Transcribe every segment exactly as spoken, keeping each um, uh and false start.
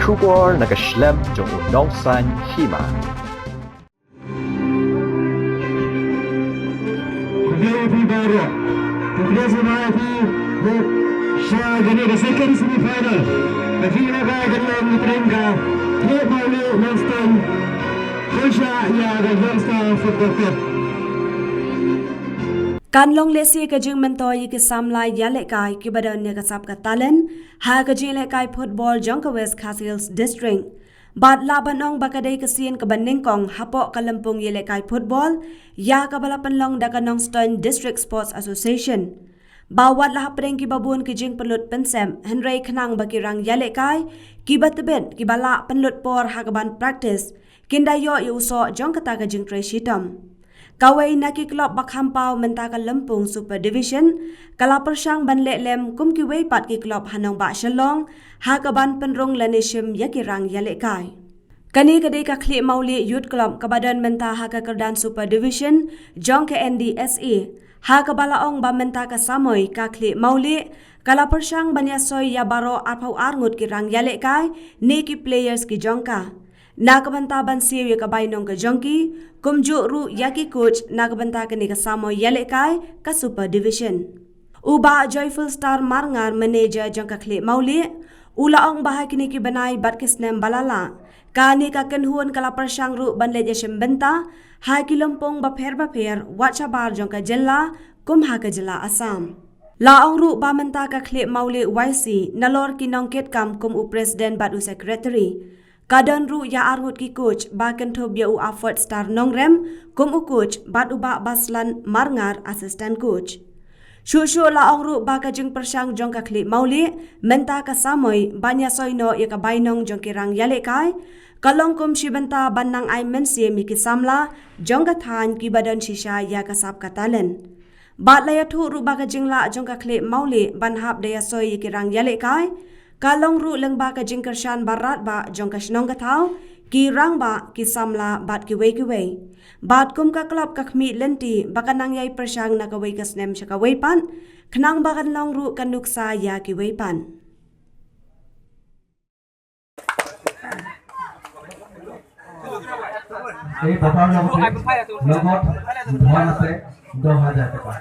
Khubor na ka shlem jong u nongsan hima. Khublei ïa phi baroh. Khublei ïa phi. Sha kane ka second semi final, ka jingïalehkai ka long hapdeng ka Khlieh Mawlieh Nongstoiñ pyrshah ïa ka Youngster Football Club. Kan long lehse ka jingmyntoi ïa ki samla ïalehkai kiba don ïa ka sap ka talent ha ka jingïalehkai football jong ka West Khasi Hills District. Bad lah ban ong ba ka dei ka sien kaba nyngkong hapoh ka lympung ïalehkai football ïa kaba la pynlong da ka Nongstoiñ District Sports Association. Ba wat la hapdeng kiba bun ki jingpynlut pynsep, hynrei khnang ba ki rang ïalehkai kiba tbit, kiba lah pynlut por ha kaban practice, kin da ïoh ïa u soh jong kata ka jingtrei shitom. Kawei na ki club ba kham paw mynta ka lympung Super Division ka la pyrshang ban leh lem kum kiwei pat ki club ha nongbah Shillong ha kaban pynrung lane shim ïa ki rang ïalehkai. Kane ka dei ka Khlieh Mawlieh Youth Club kaba don mynta ha ka kyrdan Super Division jong ka N D S A. Ha kaba la ong ba mynta ka samoi ka Khlieh Mawlieh ka la pyrshang ban ïasoi ïa baroh arphew ar ngut ki rang ïalehkai ne ki players ki jong ka. Na ka bynta ban siew ïa ka bainong ka jong ki, kumjuh ruh ïa ki coach na ka bynta kane ka samoi ïalehkai ka Super Division. U Bah Joyful Star Marngar, manager jong ka Khlieh Mawlieh, u la ong ba ha kine ki bnai bad ki snem ba la lah, kane ka kynhun ka la pyrshang ruh ban leit ïashim bynta ha ki lympung bapher bapher, wat shabar jong ka jylla kum ha ka jylla Assam. La ong ruh ba mynta ka Khlieh Mawlieh Y C nalor ki nongkitkam kum u president bad u secretary, ka don ruh ïa ar ngut ki coach ba kynthup ïa u Afot Star Nongrem kum u coach bad u Bah Baslan Marngar assistant coach. Shuh shuh la ong ruh ba ka jingpyrshang jong ka Khlieh Mawlieh mynta ka samoi ban ïasoi noh ïa ka bainong jong ki rang ïalehkai ka long kum shi bynta ban nang ai mynsiem ïa ki samla jong ka thaiñ kiba don shisha ïa ka sap ka talent. Bad la ïathuh ruh ba ka jinglah jong ka Khlieh Mawlieh ban hap da ïasoi ïa ki rang ïalehkai ka long ruh lyngba ka jingkyrshan ba radbah jong ka shnong ka thaw, ki rangbah, ki samla bad kiwei kiwei. Bad kum ka club ka khmih lynti ba ka nang ïai pyrshang na kawei ka snem sha kawei pat, khnang ba kan long ruh ka nuksa ïa kiwei pat. এই বাবাৰ লগতে লগত ধন আছে দহ হাজাৰ টকা।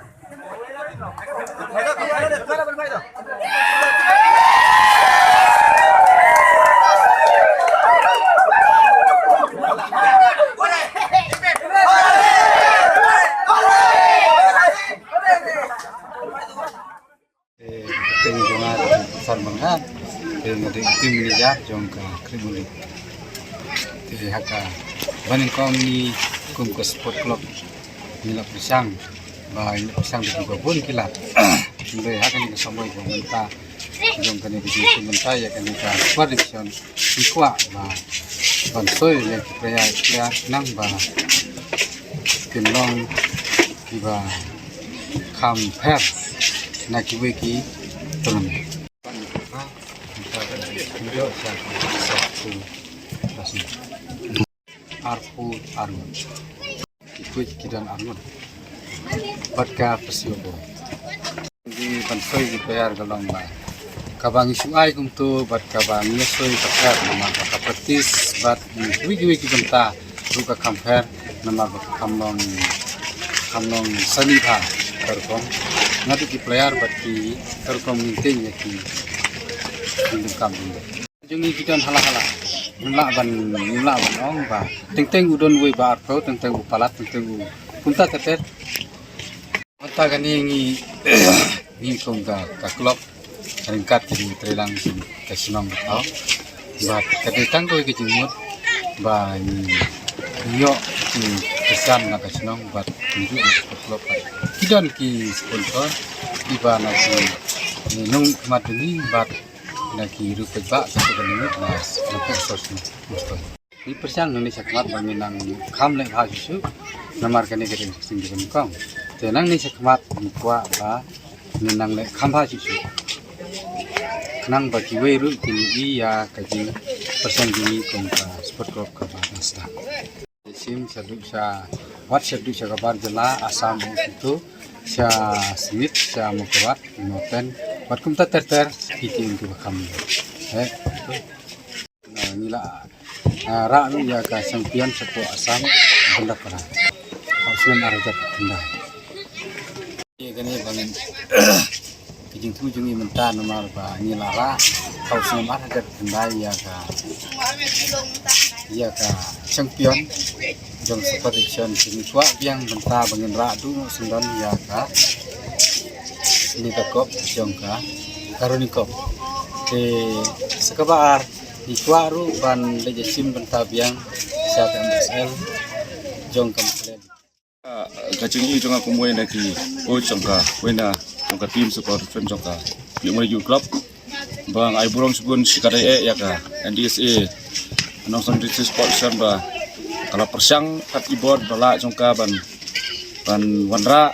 Eh, kyrteng jong nga Sar Manghat, eh, nga dei team manager jong ka Khlieh Mawlieh. Te ha kaba nyngkong ngi kum ka sport club ngi la pyrshang, ba ngi la pyrshang da kiba bun ki lad. Hynrei ha kane ka samoi ba mynta jong kane ka jingshim bynta ïa kane ka Super Division, ngi kwah ba ban soi ïa ki player, player khnang ba kin long kiba kham pher na kiwei ki tournament. Arphew ar ngut. Ki coach ki don ar ngut. Bad ka physio bro. Ngi ban soi ki player ka long ba kaba ngi shu ai kumto bad kaba ngi soi ka pher namar ba ka practice bad kiwei kiwei ki bynta ruh ka kham pher namar ba ka kham long, kham long sani bha. Ka rukom nga dei ki player bad ki, ka rukom ngi teng ïa ki, ki kam. Jong ngi ki don hala hala. Ngim lah ban, ngim lah ban ong ba teng teng u don wei ba arphew, teng teng u palat, teng teng u kumta ter ter. Mynta kane ngi, ngi kum ka, ka club ryngkat ki jingtreilang ka shnong ka thaw. Bad ka dei tang kawei ka jingmut ba ngi ïoh ki kyrshan na ka shnong bad ngi ïoh ka club. Ki don ki sponsor kiba na ki nongkhmat ngi bad na ki ruh paidbah ka tu ka limit na, na ka sos ni. Ni pyrshang nang ni shakhmat ba ngi nang kham leh bha shuh shuh. Namar kane ka dei ka sing ka nyngkong. Te nang ni shakhmat ngi kwah ba ngi nang leh kham bha shuh shuh. Khnang ba kiwei ruh kin ïohi ïa ka jingpyrshang jong ngi kum ka sport club kaba dang sdang. Shim sha duh sha, wat sha duh sha ka bar jylla Assam, u tu sha Smit, sha Mawkyrwat, Northern, wat kumta ter ter, ki ki ki ba kham. Eh, tu. Na Ah, rah ruh ïa ka champion shapoh Assam Bandapara ha u snem ar hajar khyndai. Ïa kane ba ngin ka jingthmu jong ngi mynta namar ba ngi la rah ha u snem ar hajar khyndai ïa ka ïa ka champion jong Super Division. Ngi kwah biang mynta ba ngin rah duh noh syndon ïa ka Nita Cup jong ka Karoni Cup. Te sa kaba ar ngi kwah ruh ban leit ïashim bynta biang sha ka M S L jong ka Mawkyrwat. Ka jingïohi jong nga kum uwei na ki coach jong ka, uwei na jong ka team Super Division jong ka Khliehmawlih Youth Club, ba nga ai burom shibun shi katdei eh ïa ka N D S A, Nongstoiñ District Sports Association, ba ka la pyrshang kat i bor ba lah jong ka ban ban wanrah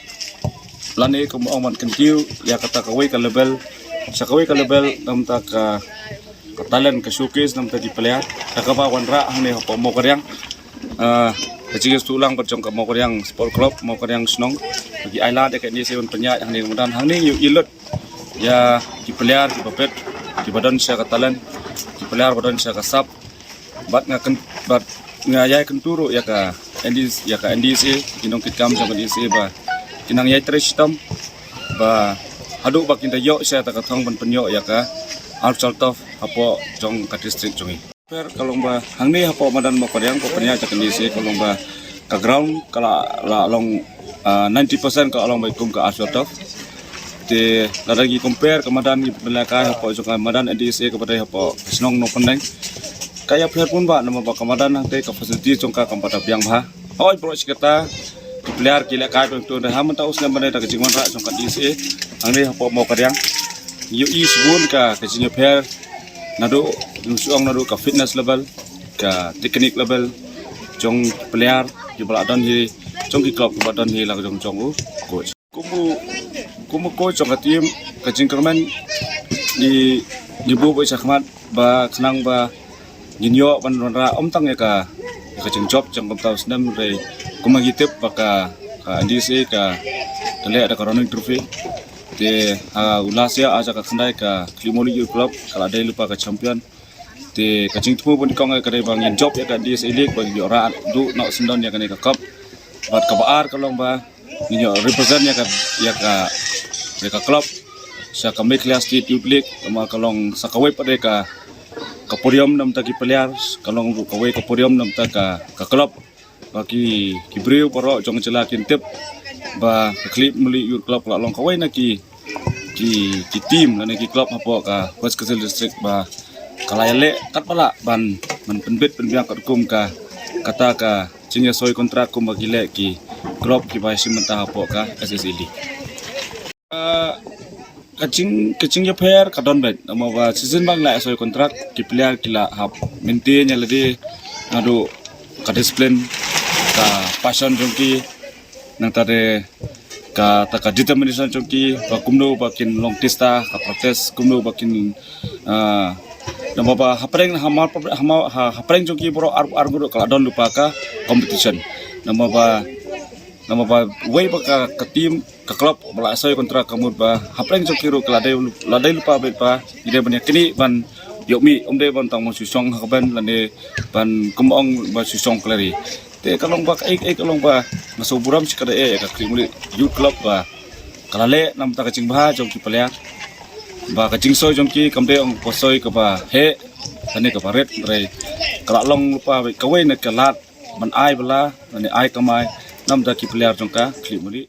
lane kum ong ban kyntiew ïa kata kawei ka level sha kawei ka level namar ka ka talent ka showcase namar ki player ka kaba wanrah hangne hapoh Mawkyrwat. Ah, ka jingïasyllok lang bad jong ka Mawkyrwat Sport Club, Mawkyrwat Shnong, ba ki ai lad ïa ka N D S A ban pynïaid hangne ka madan. Hangne ïohi lut ïa ki player kiba bit, kiba don sha ka talent, ki player ba don sha ka sap. Bad nga kyn, bad nga ïai kyntu ruh ïa ka N D S, ïa ka N D S A, ki nongkitkam jong ka N D S A ba kin nang ïai trei shitom ba haduh ba kin da ïoh sha kata ka thong ban pynïoh ïa ka Arts Altof hapoh jong ka district jong ngi. Pher ka long ba hangne hapoh madan Mawkyrwat, hapoh pynïaid jong ka N D S A, ka long ba ka ground ka la, la long, ah, ninety percent ka la long ba kum ka Arts Altof. Te lada ngi compare ka madan ngi pynlehkai hapoh jong ka madan N D S A kaba dei hapoh ka shnong Nongpyndeng, ka ïapher bun bha namar ba ka madan hangtei ka facility jong ka kam pat da biang bha. Hooid, baroh shi katta ki player ki lehkai bad to, hynrei ha mynta u snem ba dei da ka jingwanrah jong ka N D S A hangne hapoh Mawkyrwat, ïohi shibun ka, ka jingïapher naduh, ïohi shibun naduh ka fitness level, ka technique level jong ki player kiba la don hi, jong ki club kiba don hi, la ka jong jong u coach. Kum u, kum u coach jong ka team, ka jingkyrmen ngi, ngi buh beit shakhmat ba khnang ba ngin ïoh ban wanrah ym tang ïa ka, ïa ka jingjop jong ka mynta u snem, hynrei kumba ngi tip ba ka, ka N D S A ka, ka leh da ka Roning Trophy. Te, ah, u last year, ar hajar khyndai, ka Khliehmawlih Youth Club ka la dei lypa ka champion. Te ka jingthmu ba nyngkong ka dei ba ngin jop ïa ka N D S A League ba ngin ïoh rah duh noh syndon ïa kane ka cup. Bad kaba ar ka long ba ngin ïoh represent ïa ka, ïa ka, ïa ka club sha ka Meghalaya State Youth League, namar ka long sa kawei pat de ka, ka podium namar ki players, ka long ruh kawei ka podium namar ka, ka club. Ba ki, ki briew baroh jong ka jylla kin tip ba ka Khliehmawlih Youth Club ka la long kawei na ki, ki, ki team lane ki club hapoh ka West Khasi Hills District ba ka la ïaleh katba lah ban, ban pynbit pynbiang katkum ka, kata ka jingïasoi kontrak kumba ki leh ki club kiba shim bynta hapoh ka S S A League. Ah, ka jing, ka jingïapher ka don beit namar ba season ba ngi la soi kontrak, ki player ki la hap maintain ïa lade naduh ka discipline, ka passion jong ki, nangta de kata ka determination jong ki ba kumno ba kin long tista ka practice, kumno ba kin, ah, namar ba hapdeng, ha, ha, hapdeng jong ki baroh ar, ar ngut ruh ka la don lypa ka competition. Namar ba, namar ba wei ba ka, ka team, ka club ba la soi kontrak ka mut ba hapdeng jong ki ruh ka la dei, la dei lypa beit ba ngi dei ban ïa kine ban ïoh mih, ym dei ban tang ban shu shong ha ka bench lane ban kum ong ban shu shong kylli. Te ka long ba kaei kaei ka long ba nga sngewburom shi katdei ïa ka Khliehmawlih Youth Club ba ka la leh namar ka jingbha jong ki player, ba ka jingsoi jong ki kam dei ong ka soi kaba heh lane kaba rit, hynrei ka la long lypa beit kawei na ka lad ban ai bylla lane ai kamai namar ki player jong ka Khliehmawlih.